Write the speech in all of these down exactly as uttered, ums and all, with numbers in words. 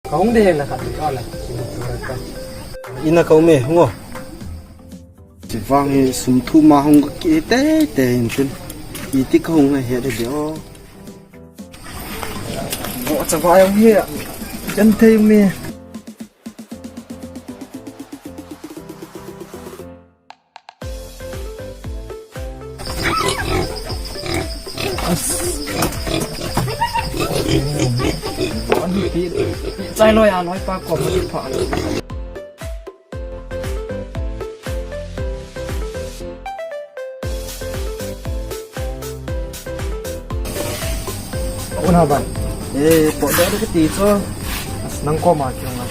Kahung ding la khat ka la. Ina ka um e, hung o. Chevang hi sum thum a hung ka kite te in tin. Iti kahung na he de o. Bo cha ba yong hi. Jan thei me. Chai loi a loi pa ko ma pha. Una bai. Eh, po da ka ti cho. Nang ko ma ki nga.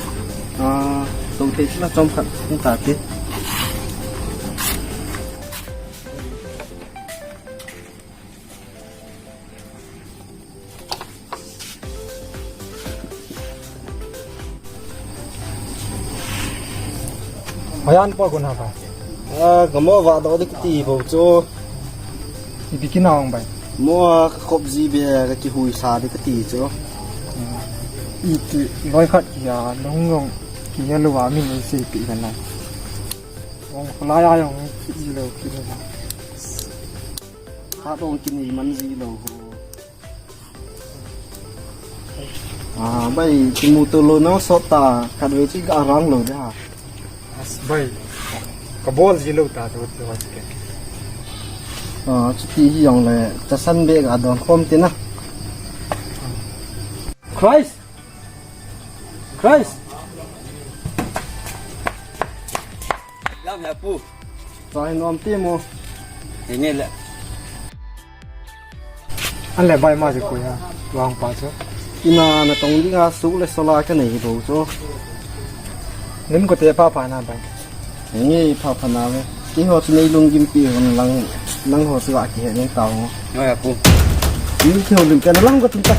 Ah, to te sila chom khat ni ta ti. Hoiya pa ko na ba? Ah, ka mo va do dik ti bo cho. Ipi kina ong bai. Mo a ka khop ji be ka kihui sa dik ti cho. Iti loi khat ki a long long ki a lou a min sei pi ka na. Ong kholai a jong kichi lou, kichi lou. Khat ong kinei man ji lou ho. Ah, bai, kimu to lou na sot ta, khat ve chi ka rang lou de ha. As bai. Ka bol ji lou ta to to ke. Ah, chuti hi jong le, chasan be ka don khom te na. Christ! Christ! Lam he pu. Chai nom ti mo. He nge le. An le bai ma je ko ya. Wang pa cho. Ina na tong ding a su le sola ka nei bo cho. Nim ko te pa pa na bai. Nge pha pha na ve. Keiho chu nei lunggimpi hon lang, nangho chu a kihe nei tao. Ngai a pu. Ni keiho lim ka na lang ko tum ta.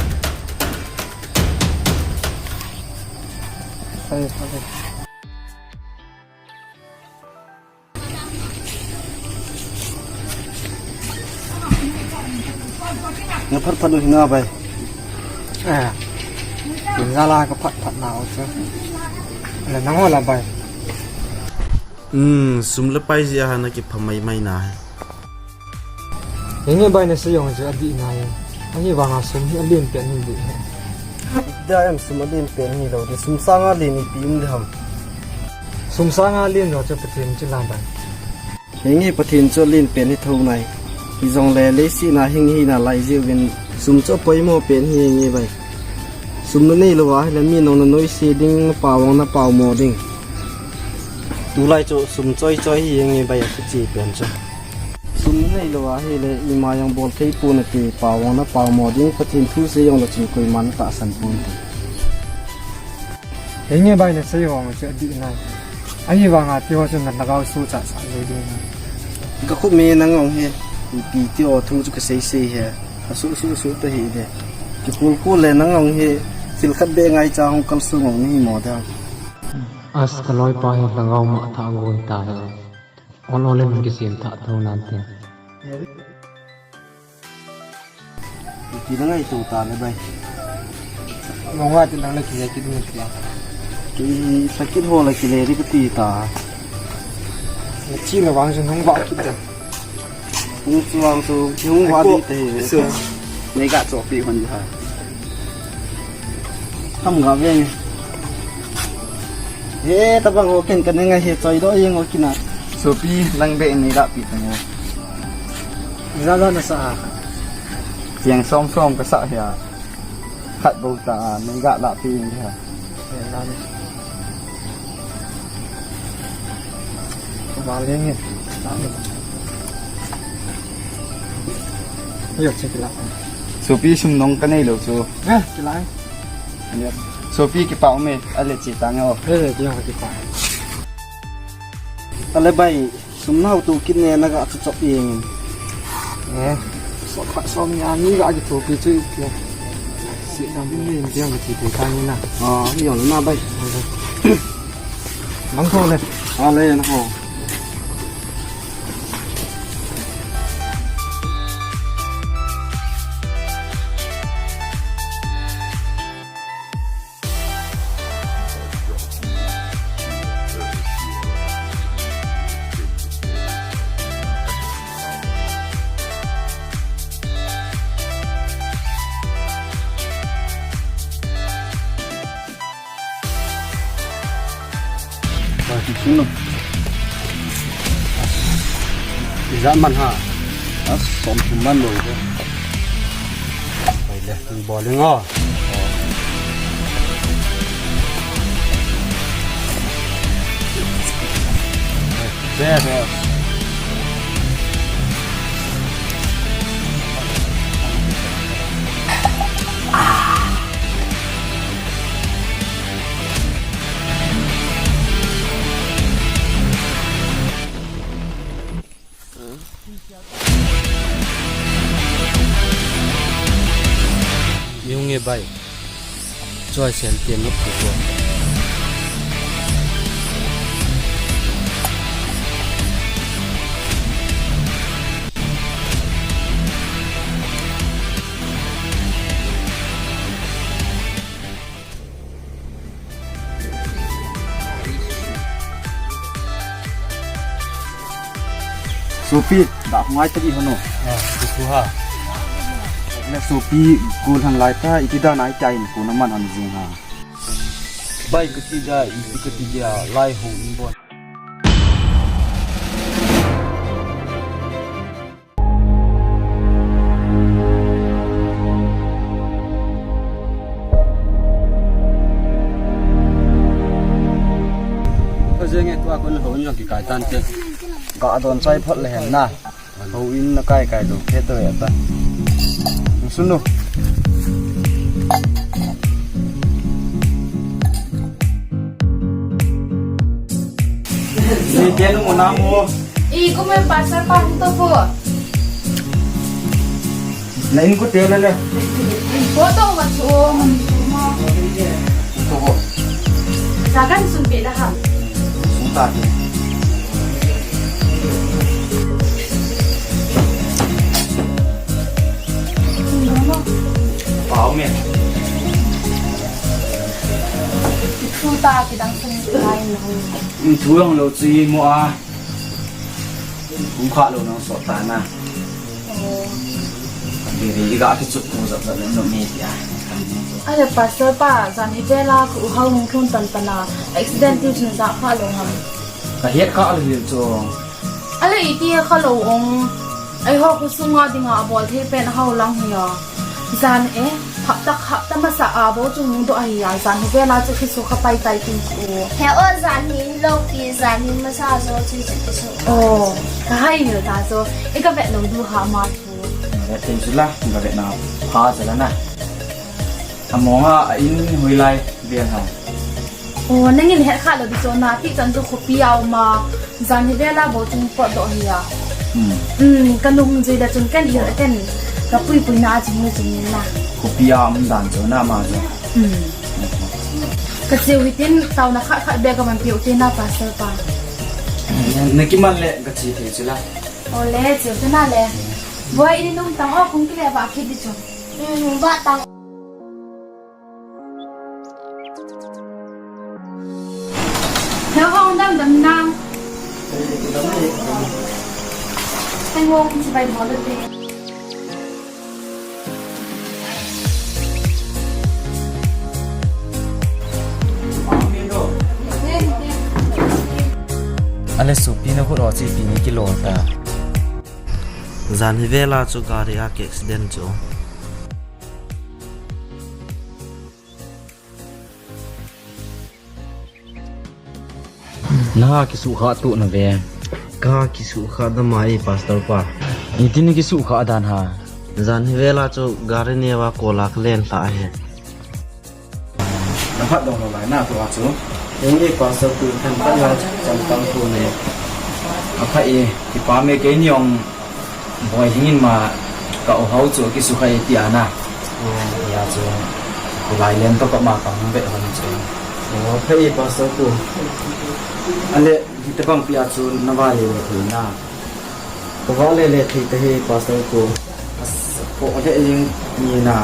Sai, sai. Na phat phat u hi na bai. Ah. Kin za la ka phat phat na u chu. Le nang ho la bai. Hmm, sum le pai jeh a na kipha mai mai na he. Henge bai na sei jong chu adih na e. Ahivanga sum hi alen pen hi dih he. Ida em sum alen pen hi lou dih. Sum sanga len ipi um dih ham. Sum sanga len lou chu Pathen chu la bai. Henge Pathen chu alen pen hi tho nai. Hijongle leiset a hing hina lai jeh uvin sum chu apoimo pen hi henge bai. Sum na nei lou a hile mi nong na noise ding, na pao vang na pao mo ding. Tulai chu sum choi choi hi henge bai a kichi pen chu. Sum na nei lou a hile ima jong bol thei pon ati, pao vang na pao mo ding, Pathen thu sei jong le chu koiman tahsan pon ti. Henge bai na sei vang chu adih nai. Ahivanga keiho chu na lhagao suhcha cha lou ding. Ka khut me nang ong he. Ipi ti o thu chu ka sei sei he. Ka su su su ta hi de. Kikul kul le nang ong he. Thil khat be ngaicha hung kalsong ong ni mo da. As ka loipa hi lhagao ma tha goi ta he. Ol ol in kisem tha tho nan te. Ti na ngai tu ta le bai. Long wa ti lang le ki ki ni ti. Ki sakit ho le ki le ri ti ta. Le chi le wang jun hung wa ki ta. Hung chu wang chu ki hung wa di te. Su. Nei ga cho pi hon ha. Ham ga ve ni. He, tabang ho ken ka nei ngai he choi do yeng ho kina. Sopi lang be nei ga pi ta nga. Za za na sa a. Chiang som som ka sa hia. Khat bou ta a, nei ga la pi in ha. He la ni. Ba le nge. Yo che kila. Sopi sum nong ka nei lou chu. Ha, kila. Sopi kipa um e, ale che ta nge o. He, kila kipa. Ale bai. Sum nau tu kit ne na ga chu chop yeng. Eh, so khat som ni a ni ga kithopi chu i tia. Si dam ni ni tiang kiti te ta ni na. Ah, ni yong na bai. Mang tho le. Ah, le na ho. Ija man ha. As som thum man lo ko. Pai le, bowling o. Yes, yes. Yung e bai. Choi sen tien nok ko. Sopi, dah ngai tadi hono. Ah, itu ha. Na sopi gol han lai ta, iti da nai tai ko na man han jing ha. Bai kati da, iti kati da, lai ho in bon. Ka jeng e tua kon ho in jong kikai tan te. Ka don chai phot le hen na. Ho in na kai kai do khe to ya ta. Sun do. Ni ke nu mo na mo. I, ko me pastor pa hung to po. Na in ko te le le. Ko to ma chu mo. To ko. Sa kan sun pe la ha. Sun ta ke. Pao me. Thu ta kidang sun ta in ho. Thu jong lo chi mo a. Hung kha lo nang sot ta na. Diri i ga kichut mu zap zap le no me tia. Ale pastor pa, jan hi vela khu hau hung thun tan tan a, accident ti chun ja kha lo ngam. Ka hiat kha lo yin chu. Ale iti kha lo ong. Ai ho khu sunga dinga bol thei pen hau lang hi a. Jan e, hapta, hapta masa a bou chu hung doh ahi a, jan hi vela chu kisu kha pai tai tin chu. He o, jan hi lo pi, jan hi masa jo chu chu kisu. O, ka hai hil ta jo. I ka vet lo du ha ma chu. Vet thei chu la, ka vet na pha chu la na. A mong a, a in hui lai vel ha. O, nangin het kha lo di chu na, ti chan chu khopi a um a, jan hi vela bou chung potdoh hi a. Hmm. Hmm, ka nung jui le chun ken hil ken ka pui pui na a chung ni chung ni na. Khopi a um dan chu na ma chu. Hmm. Ka chiu hi tin tauna khat khat be ka man piu te na pastor pa. Na kiman le ka chi thei chu la. O le, chiu te na le. Boi ini nung tang o kung kile ba kit di chu. Hmm, ba tang. He hong dam dam nang. Teng hong chibai bol te. Ale sopi na khut o chi pi ni kilo ta. Jan hi vela chu gari a accident chu. Na kisuhkhah tuh na ve. Ka kisuhkhah da mai, Pastor pa. Iti na kisuhkhah dan ha. Jan hi vela chu gari neo a kola ka len lha ahi. Na phat dong lo lai na tua chu. Ei, Pastor pu, than phat la chu cham tam pu ne. A pha e, kipa me keini ong Boi hingin ma ka u hau chu kisuhkhah e ti ana. Oh. Ya chu. Kulai len to ka ma ka hung ve hon chu. Oh, pha e Pastor pu. Ale, hitobang pia chu na va le le thei na. Ka va le le thei ta hi Pastor pu. As, ko le ing ni na.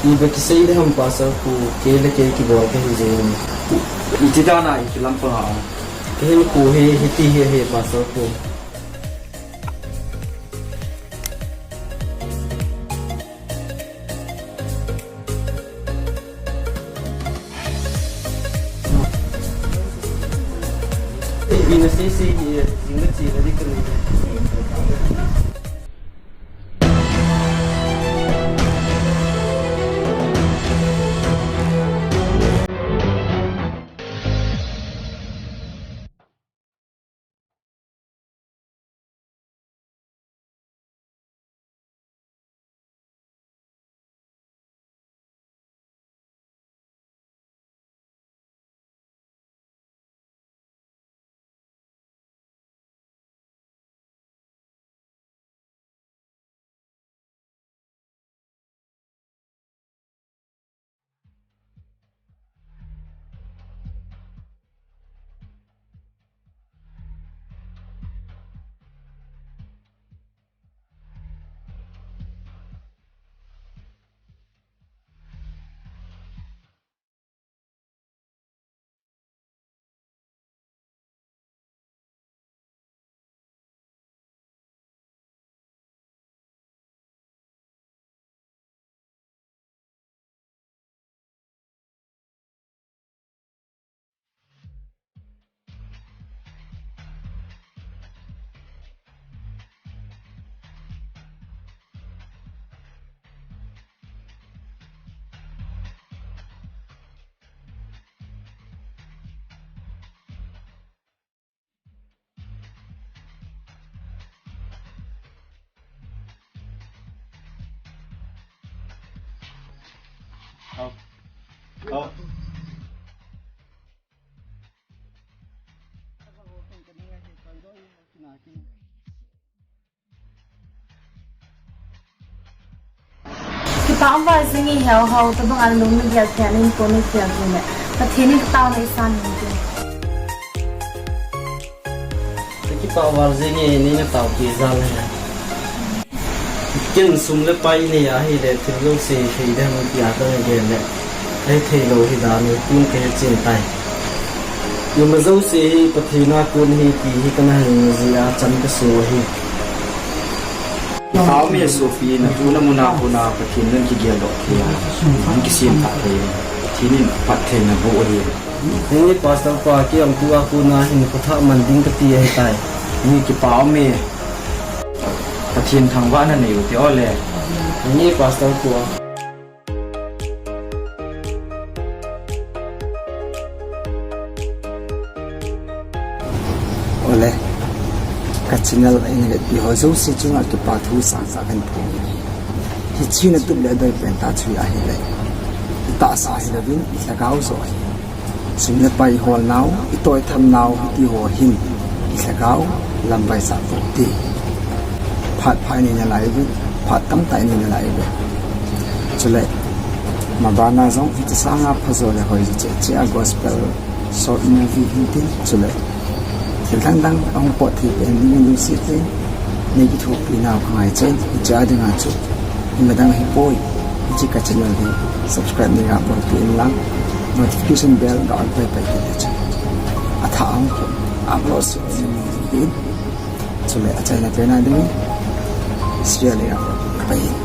I be kisei le ham Pastor pu, ke le ke kibol ke hi je. I ti da na i kilam pa ha. Ke hi pu hi, hiti hi hi Pastor pu. Pi na sei sei, eh, jing na chi na di ka ni. Kipa um val jing e, heo hao, tabang a lung na gel thei in, ko na gel thei le. Pathen in ka tao na i san in tin. Kipa um val jing e, nei na tao pi jal e. Ken sum le pai nei ahi le, thil jouse thei dem ti a ka na gel le. Hei thei lou hi dan u, tun ka he chin tai. Ima jouse hi Pathen a kon ahi ti hi ka na he jeh a chan ka so ahi. Kipah um e Sophie, na tu na mun a kon a Pathen in kigel doh thei a, na kisem phat thei, Pathen in phattheina boh ahi. Henge Pastor pa, kei jong tu a kon a hin khut thah man ding kati ahi tai. Ni kipah um e. Pathen thangvahna nei u te o le. Henge Pastor pa. Ole, ka channel a eina vetpi ho jouse chunga kipa thu sangsa kahin phong e. Hiche na tup le doi pen tah chu ahile, i tahsa hilouvin i lhagao joh ahi. Sum le pai i holnau, i toithamnau, hiti ho hin i lhagao lamvai sah pou hite. Phat pha i nei nalai uve, phat tamtah i nei nalai uve. Chule, mabana jong hiche sanga phajo le hoi cheh cheh a gospel short movie hin tin, chule thil dang dang ahung pot thei pen dingin lungset in nei kithopi nau ka ngai cheh in, hiche a dinga chu ima dang ahipoi, hiche ka channel hi subscribe nei ga bolpeh in lang, notification bell ga on pai pai kit le chun athah a hung upload seh in, chule achaina pen a dingin share nei ga bolpeh in.